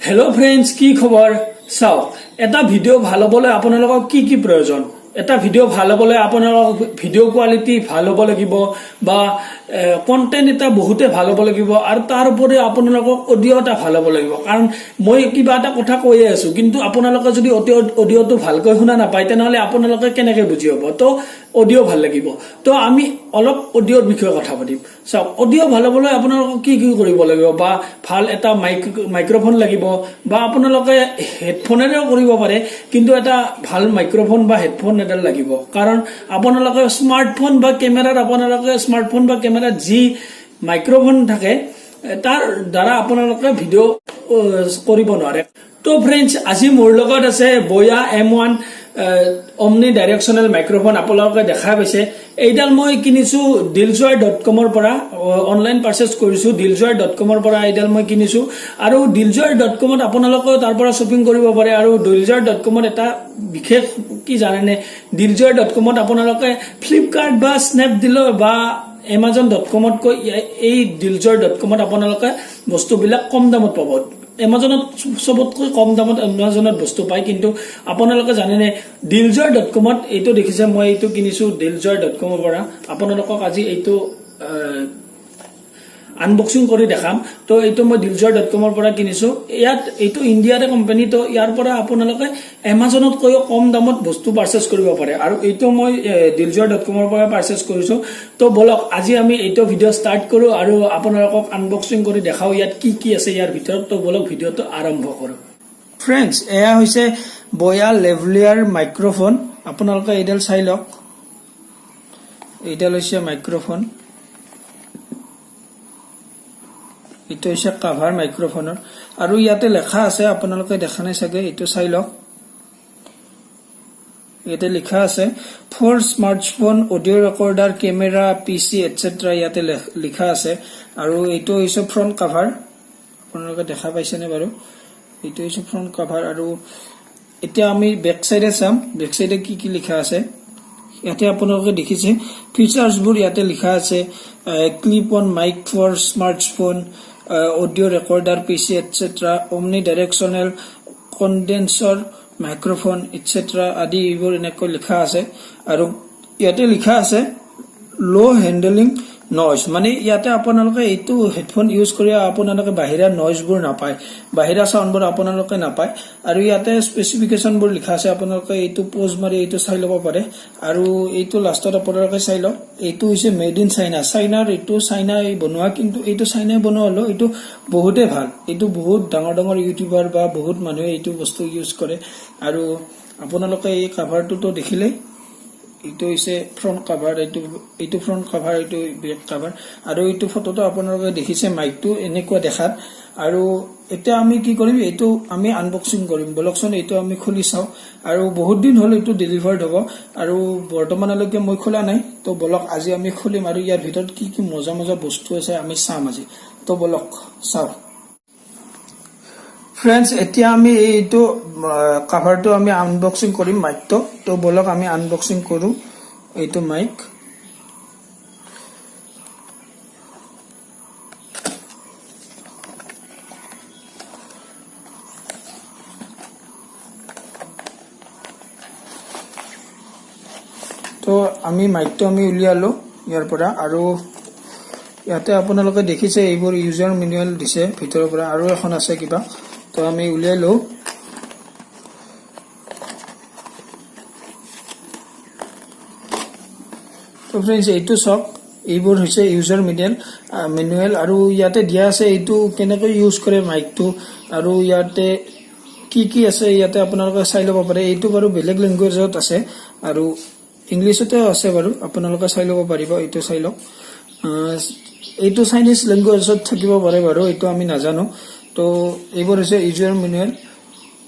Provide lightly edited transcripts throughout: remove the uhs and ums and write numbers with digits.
Hello' friends, কি খবৰ? চাওক, এটা ভিডিঅ' ভাল হ'বলৈ আপোনালোকক কি কি প্ৰয়োজন? এটা ভিডিঅ' ভাল হ'বলৈ আপোনালোকক ভিডিঅ' কোৱালিটি ভাল হ'ব লাগিব বা কণ্টেণ্ট এটা বহুতে ভাল হ'ব লাগিব আৰু তাৰ উপৰি আপোনালোকক অডিঅ' এটা ভাল হ'ব লাগিব। কাৰণ মই কিবা এটা কথা কৈয়ে আছো, কিন্তু আপোনালোকে যদি অডিঅ'টো ভালকৈ শুনা নাপায়, তেনেহ'লে আপোনালোকে কেনেকৈ বুজি পাব? তো অডিঅ' ভাল লাগিব। তো আমি অলপ অডিঅ'ৰ বিষয়ে কথা পাতিম। চাওক, অডিঅ' ভাল হ'বলৈ আপোনালোকক কি কি কৰিব লাগিব? বা ভাল এটা মাইক্ৰফোন লাগিব বা আপোনালোকে হেডফোনেৰেও কৰিব পাৰে, কিন্তু এটা ভাল মাইক্ৰফোন বা হেডফোন এডাল লাগিব। কাৰণ আপোনালোকে স্মাৰ্টফোন বা কেমেৰাত, আপোনালোকে স্মাৰ্টফোন বা কেমেৰাত যি মাইক্ৰফোন থাকে, তাৰ দ্বাৰা আপোনালোকে ভিডিঅ' কৰিব নোৱাৰে। তো ফ্ৰেণ্ডছ, আজি মোৰ লগত আছে বয়া M1 অমনি ডাইৰেকশ্যনেল মাইক্ৰফোন। আপোনালোকে দেখা পাইছে, এইডাল মই কিনিছোঁ দিলজয়.কমৰ পৰা। অনলাইন পাৰ্চেছ কৰিছোঁ দিলজয়.কমৰ পৰা। এইডাল মই কিনিছোঁ আৰু দিলজয়.কমত আপোনালোকেও তাৰ পৰা শ্বপিং কৰিব পাৰে। আৰু দিলজয়.কমত এটা বিশেষ কি জানেনে? দিলজয়.কমত আপোনালোকে ফ্লিপকাৰ্ট বা স্নেপডিলৰ বা এমাজন.কমতকৈ এই দিলজয়.কমত আপোনালোকে বস্তুবিলাক কম দামত পাব। এমাজনত চবতকৈ কম দামত এমাজনত বস্তু পায়, কিন্তু আপোনালোকে জানেনে, দিলজয়.কমত, এইটো দেখিছে, মই এইটো কিনিছোঁ দিলজয়.কমৰ পৰা। আপোনালোকক আজি এইটো আনবক্সিং কৰি দেখাম। তো এইটো মই দিলজয়.কমৰ পৰা কিনিছোঁ। ইয়াত এইটো ইণ্ডিয়াৰে কোম্পানী। তো ইয়াৰ পৰা আপোনালোকে এমাজনতকৈও কম দামত বস্তু পাৰ্চেছ কৰিব পাৰে আৰু এইটো মই দিলজয়.কমৰ পৰা পাৰ্চেছ কৰিছোঁ। তো ব'লক, আজি আমি এইটো ভিডিঅ' ষ্টাৰ্ট কৰোঁ আৰু আপোনালোকক আনবক্সিং কৰি দেখাওঁ ইয়াত কি কি আছে ইয়াৰ ভিতৰত। তো ব'লক, ভিডিঅ'টো আৰম্ভ কৰোঁ। ফ্ৰেণ্ডছ, এয়া হৈছে বয়া লেভলিয়াৰ মাইক্ৰফোন। আপোনালোকে এইডাল চাই লওক। এইডাল হৈছে মাইক্ৰফোন। এইটো হৈছে কাভাৰ মাইক্ৰফোনৰ আৰু ইয়াতে লেখা আছে, আপোনালোকে দেখা নাই চাগে, এইটো চাই লওক। ইয়াতে লিখা আছে "for smartphone, audio recorder, camera, PC etcetera" ইয়াতে লিখা আছে। আৰু এইটো হৈছে ফ্ৰণ্ট কাভাৰ। আপোনালোকে দেখা পাইছেনে বাৰু? এইটো হৈছে ফ্ৰণ্ট কাভাৰ। আৰু এতিয়া আমি বেক চাইডে চাম, বেক চাইডে কি কি লিখা আছে। ইয়াতে আপোনালোকে দেখিছে, ফিচাৰ্ছবোৰ ইয়াতে লিখা আছে, "clip on mic for smartphone, audio recorder, PC etcetera, omni directional condenser microphone etcetera" আদি এইবোৰ এনেকৈ লিখা আছে। আৰু ইয়াতে লিখা আছে ল' হেণ্ডেলিং নইজ, মানে ইয়াতে আপোনালোকে এইটো হেডফোন ইউজ কৰি আপোনালোকে বাহিৰা নইজবোৰ নাপায়, বাহিৰা চাউণ্ডবোৰ আপোনালোকে নাপায়। আৰু ইয়াতে স্পেচিফিকেশ্যনবোৰ লিখা আছে। আপোনালোকে এইটো প'জ মাৰি এইটো চাই ল'ব পাৰে। আৰু এইটো লাষ্টত আপোনালোকে চাই লওক, এইটো হৈছে মেড ইন চাইনা। চাইনাৰ, এইটো চাইনাই বনোৱা। কিন্তু এইটো চাইনাই বনোৱা হ'লেও এইটো বহুতেই ভাল। এইটো বহুত ডাঙৰ ডাঙৰ ইউটিউবাৰ বা বহুত মানুহে এইটো বস্তু ইউজ কৰে। আৰু আপোনালোকে এই কাভাৰটোতো দেখিলেই। এইটো হৈছে ফ্ৰণ্ট কাভাৰ, এইটো ফ্ৰণ্ট কাভাৰ, এইটো বেক কাভাৰ। আৰু এইটো ফটোটো আপোনালোকে দেখিছে, মাইকটো এনেকুৱা দেখাত। আৰু এতিয়া আমি কি কৰিম? এইটো আমি আনবক্সিং কৰিম। বলকচোন, এইটো আমি খুলি চাওঁ। আৰু বহুত দিন হ'ল এইটো ডেলিভাৰ্ড হ'ব আৰু বৰ্তমানলৈকে মই খোলা নাই। তো বলক, আজি আমি খুলিম আৰু ইয়াৰ ভিতৰত কি কি মজা মজা বস্তু আছে আমি চাম আজি। তো বলক, চাওঁ। ফ্ৰেণ্ডছ, এতিয়া আমি এইটো কাভাৰটো আমি আনবক্সিং কৰিম মাইকটো। তো বলক, আমি আনবক্সিং কৰোঁ এইটো মাইক। তো আমি মাইকটো আমি উলিয়ালো ইয়াৰ পৰা। আৰু ইয়াতে আপোনালোকে দেখিছে, এইবোৰ ইউজাৰ মেনুৱেল দিছে ভিতৰৰ পৰা আৰু এখন আছে কিবা। তো আমি উলিয়াই লওঁ। তো ফ্ৰেণ্ডছ, এইটো চাওক, এইবোৰ হৈছে ইউজাৰ মেনুৱেল আৰু ইয়াতে দিয়া আছে এইটো কেনেকৈ ইউজ কৰে মাইকটো আৰু ইয়াতে কি কি আছে, ইয়াতে আপোনালোকে চাই ল'ব পাৰে। এইটো বাৰু বেলেগ লেংগুৱেজত আছে আৰু ইংলিছতে আছে বাৰু, আপোনালোকে চাই ল'ব পাৰিব। এইটো চাই লওক। এইটো চাইনিজ লেংগুৱেজত থাকিব পাৰে বাৰু, এইটো আমি নাজানো। তো এইবোৰ হৈছে ইউজাৰ মেনুৱেল।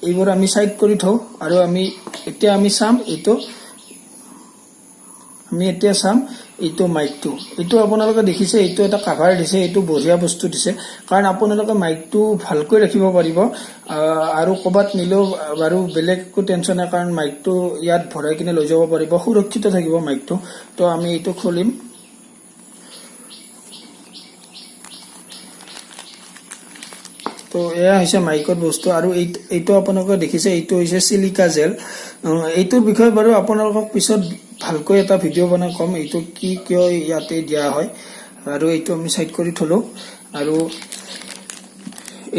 এইবোৰ আমি চাইড কৰি থওঁ আৰু আমি এতিয়া আমি চাম এইটো, আমি এতিয়া চাম এইটো মাইকটো। এইটো আপোনালোকে দেখিছে, এইটো এটা কাভাৰ দিছে। এইটো বঢ়িয়া বস্তু দিছে, কাৰণ আপোনালোকে মাইকটো ভালকৈ ৰাখিব পাৰিব আৰু ক'ৰবাত নিলেও বাৰু বেলেগ একো টেনশ্যন নাই, কাৰণ মাইকটো ইয়াত ভৰাই কিনে লৈ যাব পাৰিব, সুৰক্ষিত থাকিব মাইকটো। তো আমি এইটো খুলিম। তো এয়া হৈছে মাইকত বস্তু। আৰু এইটো আপোনালোকে দেখিছে, এইটো হৈছে চিলিকা জেল। এইটোৰ বিষয়ে বাৰু আপোনালোকক পিছত ভালকৈ এটা ভিডিঅ' বনাই ক'ম এইটো কি, কিয় ইয়াতে দিয়া হয়। আৰু এইটো আমি চাইড কৰি থলো। আৰু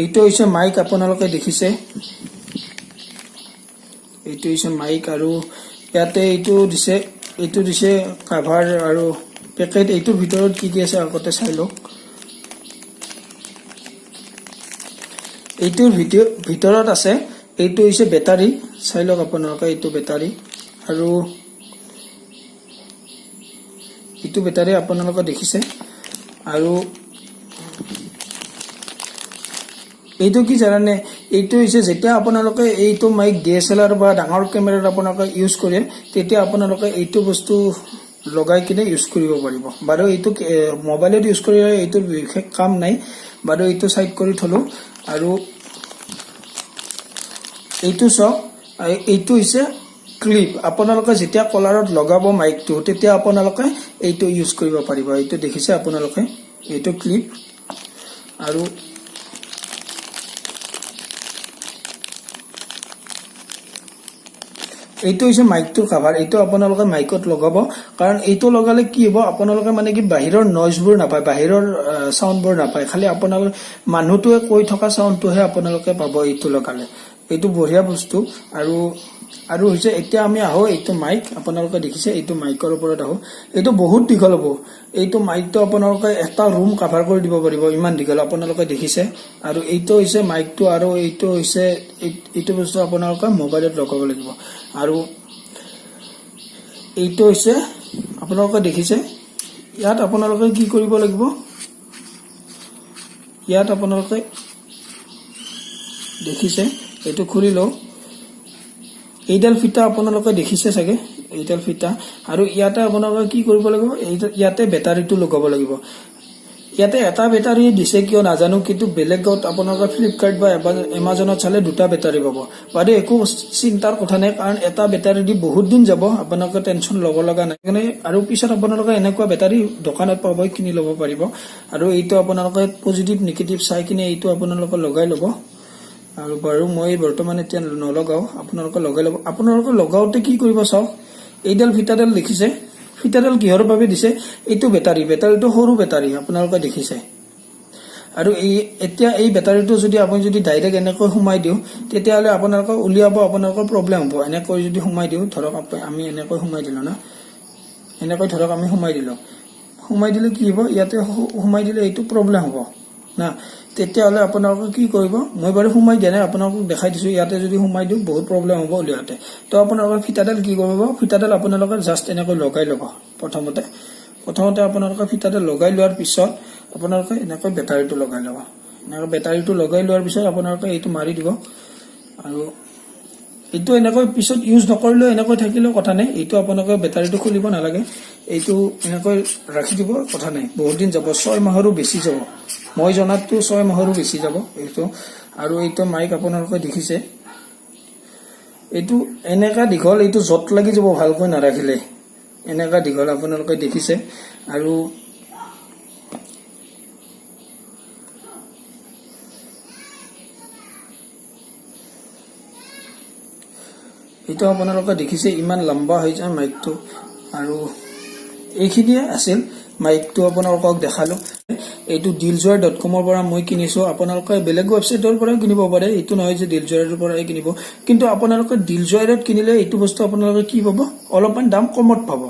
এইটো হৈছে মাইক, আপোনালোকে দেখিছে এইটো হৈছে মাইক। আৰু ইয়াতে এইটো দিছে কাভাৰ আৰু পেকেট। এইটোৰ ভিতৰত কি কি আছে আগতে চাই লওক। এইটোৰ ভিতৰত আছে, এইটো হৈছে বেটাৰী, চাই লওক আপোনালোকে, এইটো বেটাৰী। আৰু এইটো বেটাৰী আপোনালোকে দেখিছে। আৰু এইটো কি জানেনে? এইটো হৈছে যেতিয়া আপোনালোকে এইটো মাইক DSLR বা ডাঙৰ কেমেৰাত আপোনালোকে ইউজ কৰে, তেতিয়া আপোনালোকে এইটো বস্তু লগাই কিনে ইউজ কৰিব পাৰিব। বাৰু এইটো মোবাইলত ইউজ কৰিলে এইটোৰ বিশেষ কাম নাই। বাৰু এইটো চাইড কৰি থলো। আৰু এইটো চাওক, এইটো হৈছে ক্লিপ। আপোনালোকে যেতিয়া কলাৰত লগাব মাইকটো, তেতিয়া আপোনালোকে এইটো ইউজ কৰিব পাৰিব। এইটো দেখিছে আপোনালোকে, এইটো ক্লিপ। আৰু এইটো হৈছে মাইকটোৰ কাভাৰ। এইটো আপোনালোকে মাইকত লগাব, কাৰণ এইটো লগালে কি হ'ব, আপোনালোকে মানে কি বাহিৰৰ নইজবোৰ নাপায়, বাহিৰৰ চাউণ্ডবোৰ নাপায়। খালি আপোনালোকে মানুহটোৱে কৈ থকা চাউণ্ডটোহে আপোনালোকে পাব এইটো লগালে। এইটো বঢ়িয়া বস্তু। আৰু হৈছে এতিয়া আমি আহোঁ এইটো মাইক, আপোনালোকে দেখিছে, এইটো মাইকৰ ওপৰত আহোঁ। এইটো বহুত দীঘল হ'ব। এইটো মাইকটো আপোনালোকে এটা ৰুম কাভাৰ কৰি দিব পাৰিব, ইমান দীঘল, আপোনালোকে দেখিছে। আৰু এইটো হৈছে মাইকটো। আৰু এইটো হৈছে এইটো বস্তু আপোনালোকে মোবাইলত লগাব লাগিব। আৰু এইটো হৈছে আপোনালোকে দেখিছে, ইয়াত আপোনালোকে কি কৰিব লাগিব, ইয়াত আপোনালোকে দেখিছে, এইটো খুলি লওঁ। এইডাল ফিটা আপোনালোকে দেখিছে চাগে, এইডাল ফিটা। আৰু ইয়াতে আপোনালোকে কি কৰিব লাগিব, ইয়াতে বেটাৰীটো লগাব লাগিব। ইয়াতে এটা বেটাৰী দিছে কিয় নাজানো, কিন্তু বেলেগত আপোনালোকে ফ্লিপকাৰ্ট বা এমাজনত চালে দুটা বেটাৰী পাব। বাৰু একো চিন্তাৰ কথা নাই, কাৰণ এটা বেটাৰী দি বহুত দিন যাব, আপোনালোকে টেনশ্যন ল'ব লগা নাই। সেইকাৰণে আৰু পিছত আপোনালোকে এনেকুৱা বেটাৰী দোকানত পাব, কিনি ল'ব পাৰিব। আৰু এইটো আপোনালোকে পজিটিভ নিগেটিভ চাই কিনে এইটো আপোনালোকে লগাই ল'ব। আৰু বাৰু মই বৰ্তমান এতিয়া নলগাওঁ, আপোনালোকে লগাই ল'ব। আপোনালোকে লগাওঁতে কি কৰিব চাওক, এইডাল ফিটাডাল দেখিছে, ফিটাডাল কিহৰ বাবে দিছে? এইটো বেটাৰী, বেটাৰীটো সৰু বেটাৰী, আপোনালোকে দেখিছে। আৰু এই এতিয়া এই বেটাৰীটো যদি আপুনি যদি ডাইৰেক্ট এনেকৈ সোমাই দিওঁ, তেতিয়াহ'লে আপোনালোকৰ উলিয়াব আপোনালোকৰ প্ৰব্লেম হ'ব। এনেকৈ যদি সোমাই দিওঁ, ধৰক আমি এনেকৈ সোমাই দিলোঁ না, এনেকৈ ধৰক আমি সোমাই দিলোঁ, সোমাই দিলে কি হ'ব, ইয়াতে সোমাই দিলে এইটো প্ৰব্লেম হ'ব না। তেতিয়াহ'লে আপোনালোকে কি কৰিব, মই বাৰু সোমাই দিয়া নাই, আপোনালোকক দেখাই দিছোঁ। ইয়াতে যদি সোমাই দিওঁ বহুত প্ৰব্লেম হ'ব উলিয়াওঁতে। তো আপোনালোকে ফিটাডাল কি কৰিব, ফিটাডাল আপোনালোকে জাষ্ট এনেকৈ লগাই ল'ব। প্ৰথমতে আপোনালোকে ফিটাডাল লগাই লোৱাৰ পিছত আপোনালোকে এনেকৈ বেটাৰীটো লগাই ল'ব। এনেকৈ বেটাৰীটো লগাই লোৱাৰ পিছত আপোনালোকে এইটো মাৰি দিব। আৰু এইটো এনেকৈ পিছত ইউজ নকৰিলেও এনেকৈ থাকিলেও কথা নাই। এইটো আপোনালোকে বেটাৰীটো খুলিব নালাগে, এইটো এনেকৈ ৰাখি দিব, কথা নাই। বহুত দিন যাব, 6 মাহৰো বেছি যাব। মই জনাততো 6 মাহৰো বেছি যাব এইটো। আৰু এইটো মাইক আপোনালোকে দেখিছে, এইটো এনেকা দীঘল, এইটো য'ত লাগি যাব ভালকৈ নাৰাখিলে, এনেকা দীঘল আপোনালোকে দেখিছে। আৰু এইটো আপোনালোকে দেখিছে, ইমান লম্বা হৈ যায় মাইকটো। আৰু এইখিনিয়ে আছিল মাইকটো, আপোনালোকক দেখালো। এইটো ডিলজয়.কমৰ পৰা মই কিনিছো। আপোনালোকে বেলেগ ৱেবছাইটৰ পৰাও কিনিব পাৰে, এইটো নহয় যে ডিলজয়ৰ পৰাই কিনিব। কিন্তু আপোনালোকে ডিলজয়ত কিনিলে এইটো বস্তু আপোনালোকে কি পাব, অলপমান দাম কমত পাব।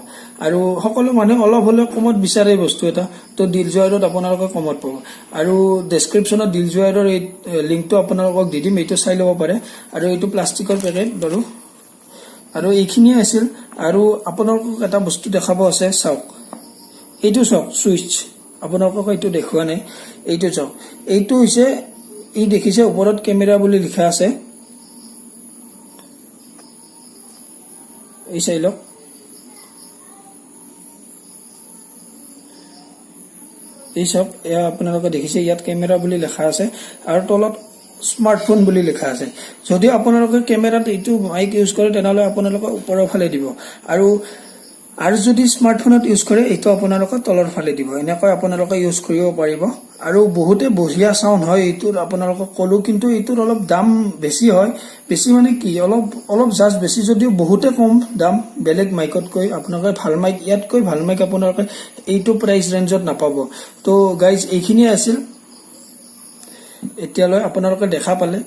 আৰু সকলো মানুহে অলপ হ'লেও কমত বিচাৰে বস্তু এটা, তো ডিলজয়ত আপোনালোকে কমত পাব। আৰু ডেছক্ৰিপশ্যনত ডিলজয়ৰ এই লিংকটো আপোনালোকক দি দিম, এইটো চাই ল'ব পাৰে। আৰু এইটো প্লাষ্টিকৰ পেকেট বাৰু। আৰু এইখিনিয়ে আছিল। আৰু আপোনালোকক এটা বস্তু দেখাব আছে, চাওক, এইটো চাওক চুইচ, আপোনালোকক এইটো দেখুওৱা নাই। এইটো চাওক, এইটো হৈছে, এই দেখিছে ওপৰত কেমেৰা বুলি লিখা আছে, এই চাই লওক। এই চাওক, এয়া আপোনালোকে দেখিছে, ইয়াত কেমেৰা বুলি লিখা আছে আৰু তলত স্মাৰ্টফোন বুলি লিখা আছে। যদি আপোনালোকে কেমেৰাত এইটো মাইক ইউজ কৰে, তেনেহ'লে আপোনালোকে ওপৰৰ ফালে দিব, আৰু যদি স্মাৰ্টফোনত ইউজ কৰে, এইটো আপোনালোকে তলৰ ফালে দিব। এনেকৈ আপোনালোকে ইউজ কৰিব পাৰিব। আৰু বহুতে বঢ়িয়া চাউণ্ড হয় এইটোৰ, আপোনালোকক ক'লোঁ। কিন্তু এইটোৰ অলপ দাম বেছি হয়। বেছি মানে কি, অলপ অলপ জাষ্ট বেছি যদিও বহুতে কম দাম বেলেগ মাইকতকৈ। আপোনালোকে ভাল মাইক, ইয়াতকৈ ভাল মাইক আপোনালোকে এইটো প্ৰাইচ ৰেঞ্জত নাপাব। তো গাইজ, এইখিনিয়ে আছিল এতিয়ালৈ, আপোনালোকে দেখা পালে।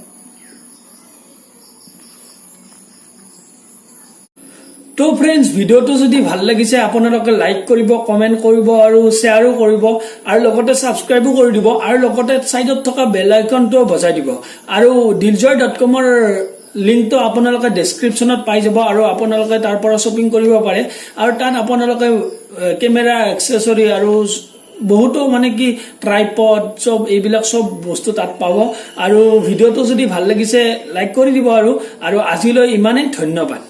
তো ফ্ৰেণ্ডছ, ভিডিঅ'টো যদি ভাল লাগিছে, আপোনালোকে লাইক কৰিব, কমেণ্ট কৰিব আৰু শ্বেয়াৰো কৰিব আৰু লগতে ছাবস্ক্ৰাইবো কৰি দিব আৰু লগতে ছাইডত থকা বেল আইকনটোও বজাই দিব। আৰু দিলজয়.কমৰ লিংকটো আপোনালোকে ডেছক্ৰিপশ্যনত পাই যাব আৰু আপোনালোকে তাৰ পৰা শ্বপিং কৰিব পাৰে। আৰু তাত আপোনালোকে কেমেৰা এক্সেচৰি আৰু বহুতো মানে কি ট্ৰাইপড চব, এইবিলাক চব বস্তু তাত পাব। আৰু ভিডিঅ'টো যদি ভাল লাগিছে, লাইক কৰি দিব। আৰু আৰু আজিলৈ ইমানেই, ধন্যবাদ।